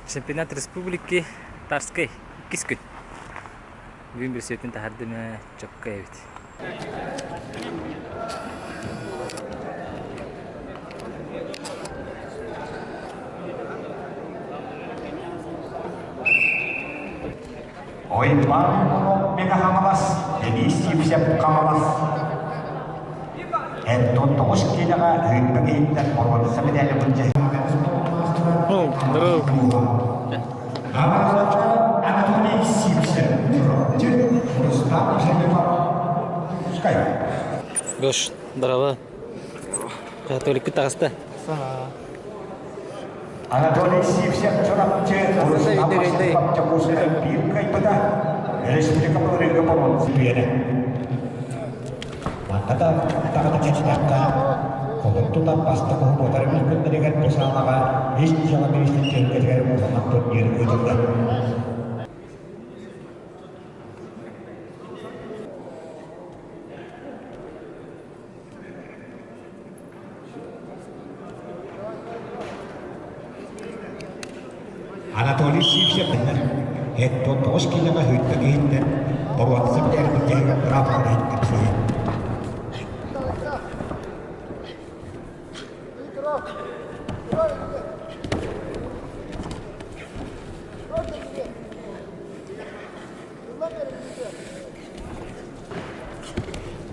Чемпионат республики Тарскай иккис күн. Бүгүн бүрсүөтүн таһардым ээ, чөккө эбит. Ойбан Мэҥэ Хаҥалас, Денис Сивцев Хаҥалас. Антон тоҕус киилэҕэ ыыппыт иһиттэн боруонса мэдээлэ былдьаһыы Здорово. Анатолий Сивцев Рустам Пускай. Гош, здорово. Католикпит таҕыста. Анатолий Сивцев Чурапчы Рустам Дьокуускайга биир кыайбыта, республика былырыыҥҥы боруонса үөрэ. Манна да даҕаны чачытахха, холун тутан бастакы уһугутар күннэригэр бу саалаҕа ис дьыала министр түһүлгэтигэр улахан турнир ыытыллар. Анатолий Сивцев 79 киилэҕэ сүүрбэ киһиттэн боруонса бүтэрбит киһигэ быраабыланы иһиттэр.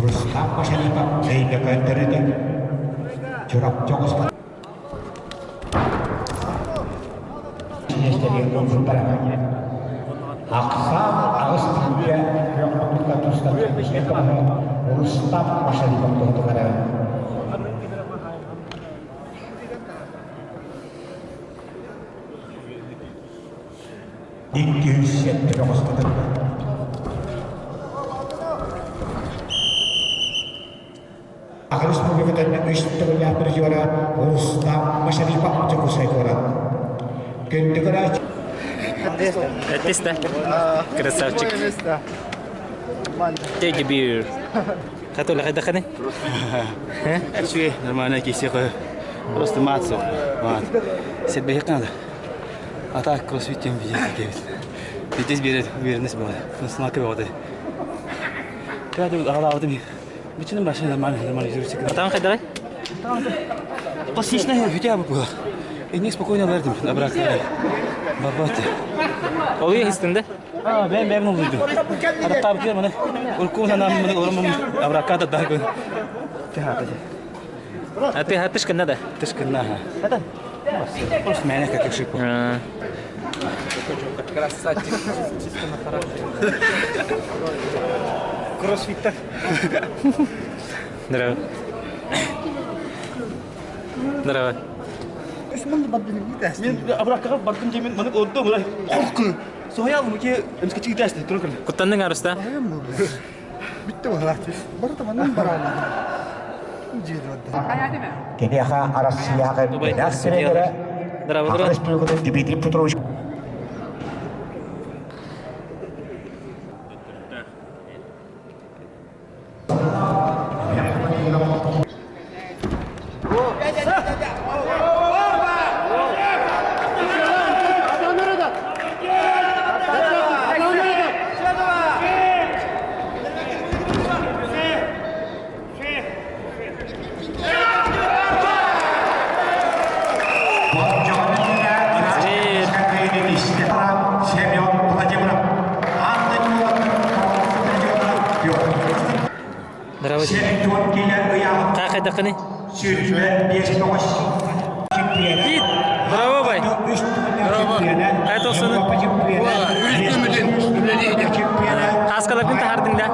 Рустам Машарипов Өймөкөөн төрүтэ, Чурапчы оҕуста миэстэлиир Ахсаан аҕыс тыһыынча күөх муннукка тустан Рустам Машарипов туһутугар 207 бөҕөстөтөллөр. Саха Республикатын үс төгүллээх призера Рустам Машарипов Дьокуускай куорат. Күндү көрөөччү. Эттис да? Красавчик. Take a beer. Хатула хайдаханы? Үчүгэй, нормально кисе Просто мат суох. Мат. Сетбэһик надо. А так кроссфит тем пиздец кебит. Пиздец берет уверенность была. Снака вот. Когда аҕалаабытым бүтүнүн башын нормально нормально жүрүсүк. Атаҕын хайдаҕай? Пластичная бүтэ была. И не спокойно бардым обратно. Барбат. Олуя истин да? А, бэм бэм олуйду. Ататтаабытыгар маны уркуун анам маны олорум обратка да дагын. Тыхата. А ты хатышка надо? Тышкынна. Это просто меня как ошибку. Красавчик. Чисто на характер. Кроссфиттер. Здорово. Здорово. Мен обратка бардым демен маны ордо мына корку. Соял муке эмскечи гитасты туркун. Куттанның арыста? Бүтті болар. Барда манан барамын. Киниэхэ Арассыйаҕа элбэх тренерэ Саха Республикатын Дмитрий Петрович Семен Владимиров Здравствуйте. Как Браво, бай. Хайа тохсону? Хаскаларгын таһардыҥ да?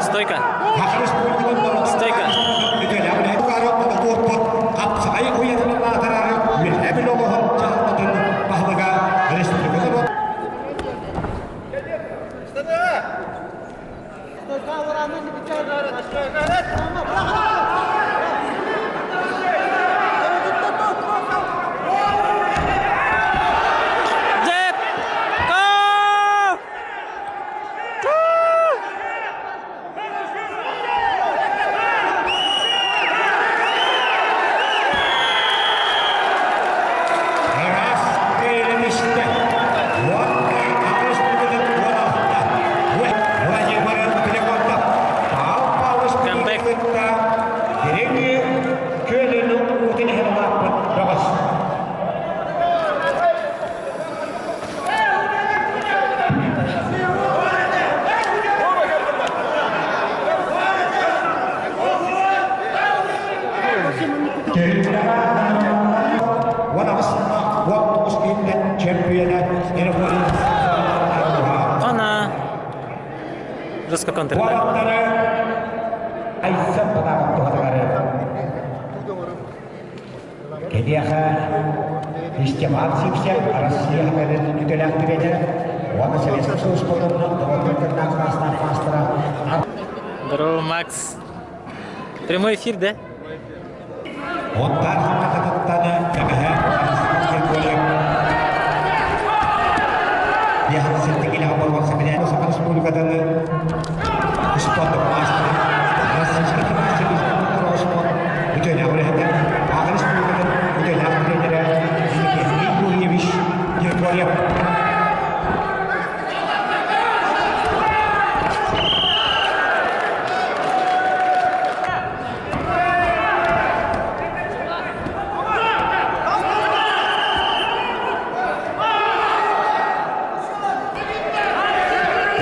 Стойка. Стойка. Жестко контроль. Айсан Потапов туһатыгар Киниэхэ Степан Сивцев Россия хабарын үтүөлээх тренерэ уонна Советскай Союз спордун доҕордордордаах класстаах маастара Здорово, Макс. Прямой эфир, да? Оттар хамнатыттан көмөһө Григорьев Саха Республикатын спорт маастара Российскай Федерация спорт үтүөлээх үлэһитэ Саха Республикатын үтүөлээх тренерэ Евгений Юрьевич Григорьев.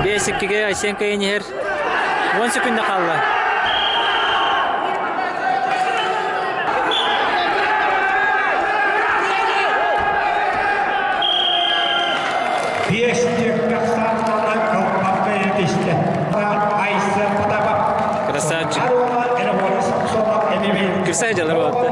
5-2-ге Айсен кыйын иһэр. 10 секунда хаалла. Биэс тахсан кылбакка этистэ. Айсен Потапов. Красавчик. Кырсай дьалар буолта.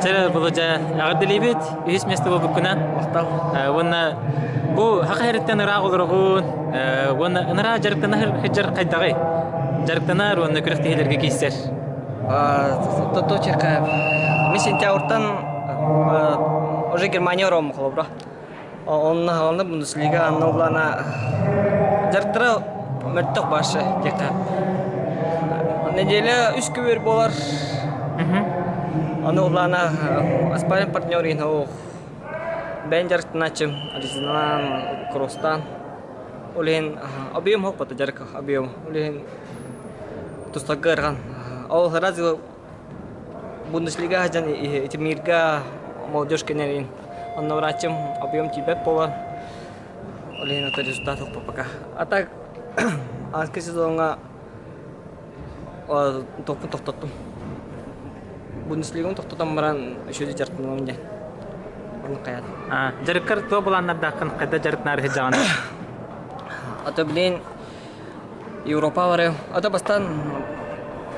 Чэ, Володя, эҕэрдэлиибит. Үһүс место буолбуккунан. Махтал. Уонна бу хаха эриттэн ыраах олороҕун, уонна ынараа дьарыктанар сылдьар хайдаҕый? Дьарыктанар уонна күрэхтэһиилэргэ киирсэр. Точка. Ми сентябрьтан уже Германия ором холобура. Онно хаална Бундеслига анна улана дьарыктара мөлтөх башы диэххэ. Неделя үс күбүр буолар. Аны улана спарринг партнер иһин ох. Бэйэн дьарыктанааччым резиналаан, кросстаан. Ол иһин объем хоппата дьарык объем. Ол иһин тустарга ыарахан. Ол сразу Бундеслига сылдьан ити мирга молодежь кэнэрин онно врачым объем тиийбэт буолан ол иһин это результат пока. А так ааскы сезоҥҥа тохпун тохтоттум. Бундеслиганы тохтотон баран еще дьарыктанабын диэн. Оннук хайаатым. Дьарыккар туох былааннардааххын хайда дьарыктанаары сылдьаҕын? А то блин Европа барыам. Ата бастаан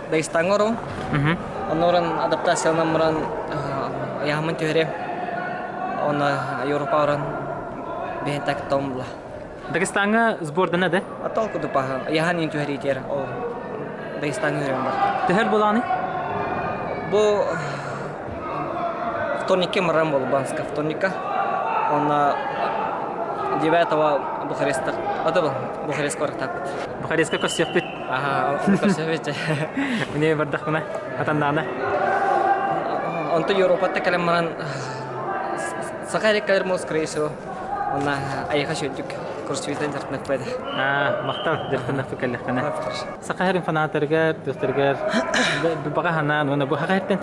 Дагестаҥҥа оруом. Онно баран адаптацияланан баран айаһыммын түһэриэм. Онно Европа баран бэйэн так том була. Дагестаҥҥа сбордана да? А толку дупаһа. Айаһан иин түһэриитигэр ол Дагестаҥҥа үөрэн бар. Төһөр булааны? Бу вторникке маран буолбанска вторникка. Онно 9 Бухарестар. Ата Бухарест барахтааппыт. Бухарестка көрсүөхпүт. Аха, көрсүөхпүт. Мне бардахпына, атаннаана. Онто Европатта кэлэн баран саха эреккалер мос скорее всего. Онна айыха шөдүк кроссфитен дьарыктанахпыт. Аа, махтал дьарыктанахпыт кэллэххинэ. Саха сирин фанаттарыгар, тустарыгар баҕа санаан уонна бу саха сиртэн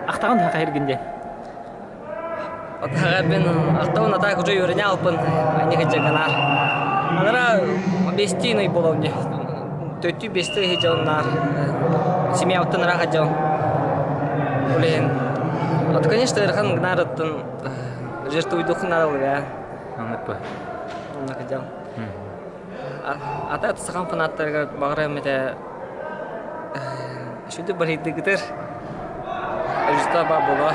ахтаҕын саха сиргин диэн. Атаҕа ахтабын атаак уже үөрэнэ алпын ани кыдьаганаар. Анара бестиный буолам дии. Төттүү бести хижоннаар семья оттон ыраах хажон. Блин. Вот, конечно, ырахан гынаарыттын жертвуйдухун надо Аннык ба. Онно хажон. Ата сахан фанаттарыгар баҕарам этэ сүдү барыйдыгытыр результат баар буолуо.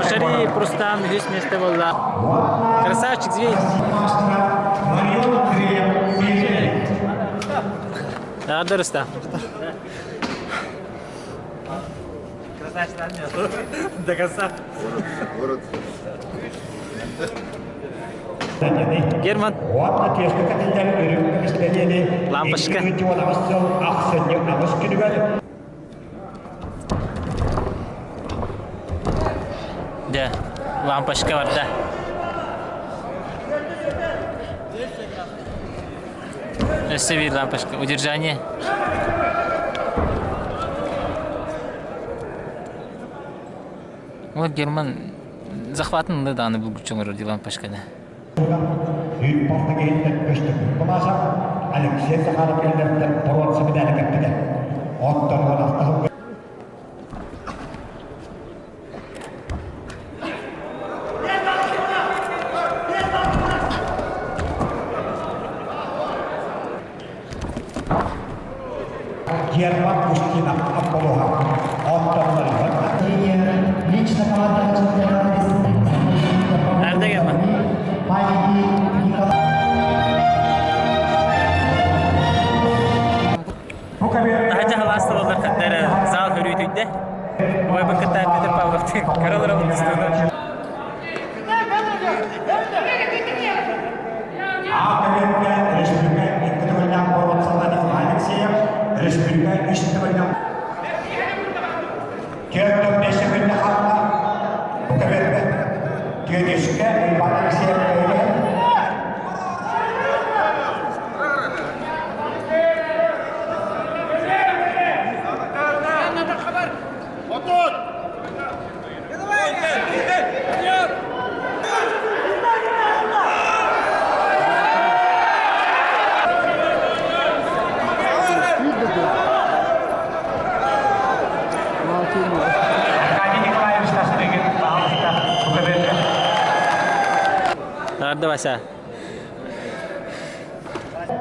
Шарип Рустам үһүс миэстэ буолла. Красавчик, зверь. Да, Рустам. Красавчик, до конца. Герман. Лампочка. Дьэ, лампочка барда. Өссө биир лампочка. Удержание. Ол Герман захватын ылла даҕаны булгуччу оҥорор Диван Пашканы. Үүт киһиттэн көстөкүүн Томасов, Алексей Захаров кэллэртэн боруонса медали кэппитэ. Оттон 16 сылга Герман Устинов Апполоһа оттоннорун Лично команда чемпионата республики Nerede Герман? памяти Николая Таһырдьа халаас талалар хаттара зал хөрүүтүйдэ. Убайбын кытта Петр Павловтыын кыраларын тустууну. Аакабиэккэ республика икки төгүллээх боруонсалла Николай Алексеев, республика үс төгүллээх Түөрт бэс күннэ хаалла. Бу көбүөргэ. Түөтүскэ Иван Алексеев көйгө. Аркадий Николаевич Тасыдыгын баһылыкта бу көбүөргэ. Нарды Вася.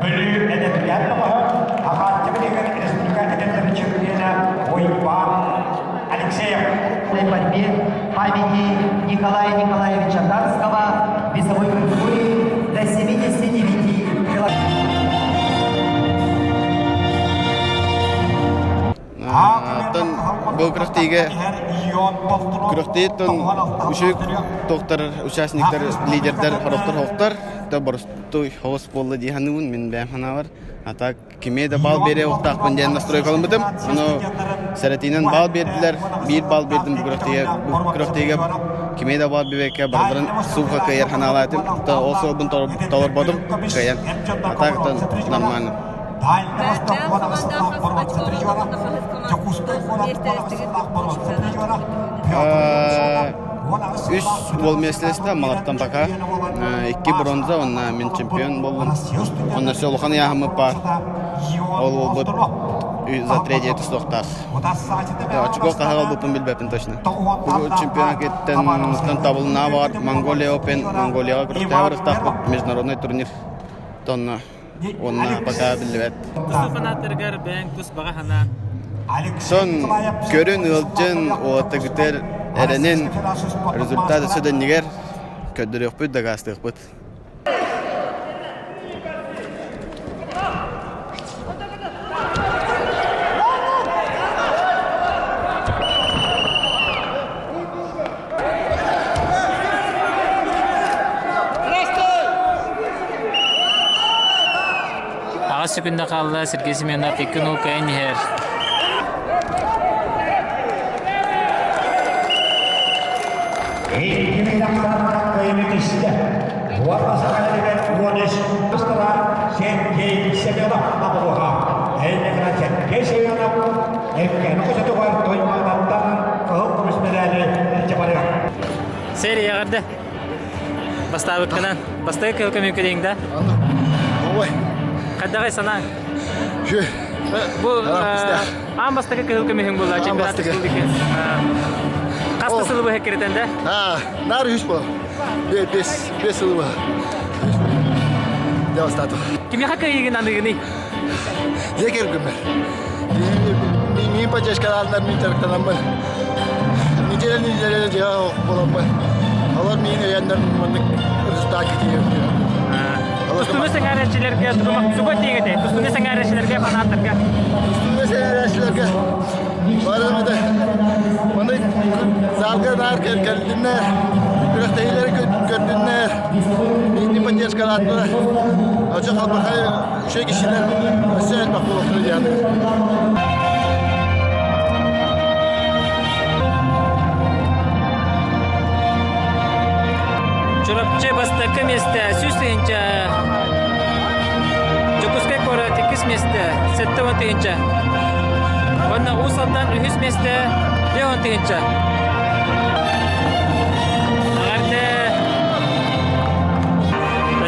Бүлүү эдэркээн бөҕөһө, Аҕааччы билигин республика эдэрдэрин чөмпүйүөнэ Уйбаан Алексеев. Борьбе памяти Николая Николаевича Тарского весовой категории до 79 килограмм. Оттон бу күрэхтэһиигэ күрэхтэһииттэн үчүгэй тохтор участниктар, лидердэр хорохтор-хоһуктар то боростуой хоҕус буолла дии саныыбын мин бэйэм санаабар. А так кимиэ да баал биэриэ уохтаахпын диэн настройкаламмытым. Ону сэрэтиинэн баал биэрдилэр. Биир баал биэрдим бу күрэхтэһиигэ. Бу күрэхтэһиигэ кимиэ да баал биэрбэккэ барыларын сууха кыайар санаалаатым. Ол суолбун толорботум кыайан. А так нормально. Үс уол миэстэлэстэ Малаттан пока. Икки бронза уонна мин чемпион буоллум. Онно өссө улахан ыйааһыммыт баар. Ол уолбут за третье тустуохтаах. Очко хаһа ылбыппын билбэппин точно. Бу чемпионаттан табылынаа баар Монголия Open Монголияҕа күрэхтэһэ барыахтаахпыт международный турнир. Тонна Уонна пока биллибэт. Тустуу фанаттарыгар бэйэҥ тус баҕа санаан. Сон көрүн ыалдьын уотагытыр эрэнин результат өссө дэннигэр көрдөрүөхпүт дакаастыахпыт. Аҕыс секунда хаалла Сергей Семенов 2-0 кыайан иһэр. Кыайыы Уонна саха сиригэр 13 ыстара Сергей Семенов абылыга. Эйнекена Сергей Семенов Евгений Косотугар Туймаадаттан кыһыл көмүс медали илдьэ барыа. Серия эҕэрдэ. Бастаабыккынан. Бастакы кыһыл көмүскэ да? Ой. Хайдаҕай санааҥ? Үчүгэй. Бу аан бастакы кыһыл көмүһүҥ буолла чемпионат республики. Хас да сылы быһа киритэн да? Наар үс буол. Бес, бес сылы быһа. Дьэ бастаатым. Кимиэхэ кыайыыгын аныгыный? Дьэ кэргүммэр. Мин поддержкалааннар мин дьарыктанаммын. Неделя неделя дьиэ буоламмын. Олор миин өйөннөр маннык результат китиир. Тустууну сэҥээрээччилэргэ тугу этиэҥ этэй? Тустууну сэҥээрээччилэргэ, фанаттарга. Тустууну сэҥээрээччилэргэ барым этэ. Маннык залга наар кэллиннэр, күрэхтэһиилэри көрдүннэр, биһиги поддержкалаатылар. Очо халбархай үчүгэй кишилэр өссө элбэх буолуохтара диэн. Чурапчы бастакы миэстэ 100 тыһыынча, Дьокуускай куорат иккис миэстэ 70 тыһыынча. Уонна Уус Алдан үһүс миэстэ 50 тыһыынча.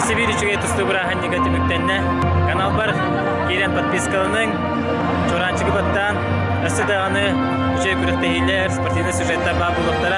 Өссө биир үчүгэй тустуу бырааһынньыга түмүктэннэ. Каналбар киирэн подпискаланыҥ, чуораанчыгы баттаан, өссө даҕаны үчүгэй күрэхтэһиилэр, спортивнай сюжеттар баар буолуохтара.